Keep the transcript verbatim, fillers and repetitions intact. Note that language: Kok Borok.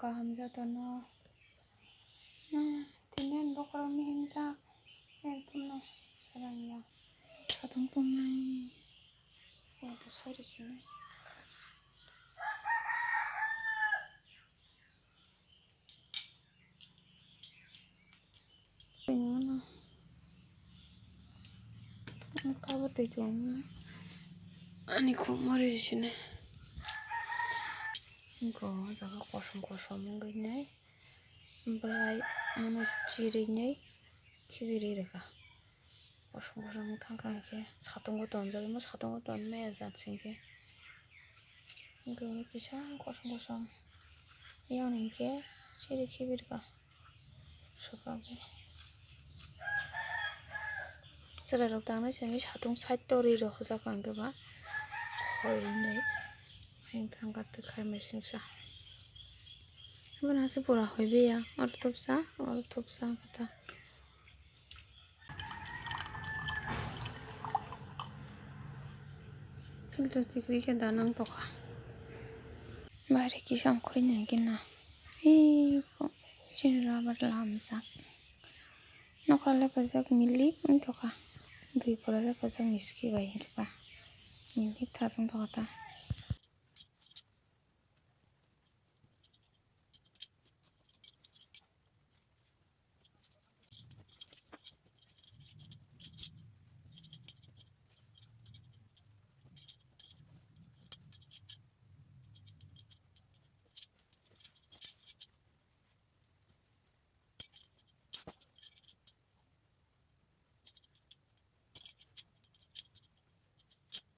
Kaham jatono. Hmm, tini ani bokhorok mihimjak. Ekdom no sarang ya. Satung tongnai. Ekdom sori sini. Kabo twi tongo ani khukmari sini. Wngkha o jaga kosom kosom wngwi nai bwlai ano chiri nai khibi ri rwkha. Kosom kosom wng thangkha hinkhe satungo tonjak, imo satungo tonmaya jat se hinkhe. Hinkhe oro kisa kosom kosom. Yang hinkhe siri khibirkha. Swkang khe. Chwrairok tangnai simi satung side o ri rok hojak ang khe ba. Khoi rwnai. Heng thangkha twi khai machine sa. Hwnba nang se pura hoi biya. Oro topsa, oro topsa khe ta. Filter tikri khe da nang tokha. Bahai kisa ongkhorwi nai khe na. Ei chini rubber lamjak. Nokha le pajak milik wng tokha. Dui pora le pajak miski bai hinkhe ba. Milik thajak tokha ta.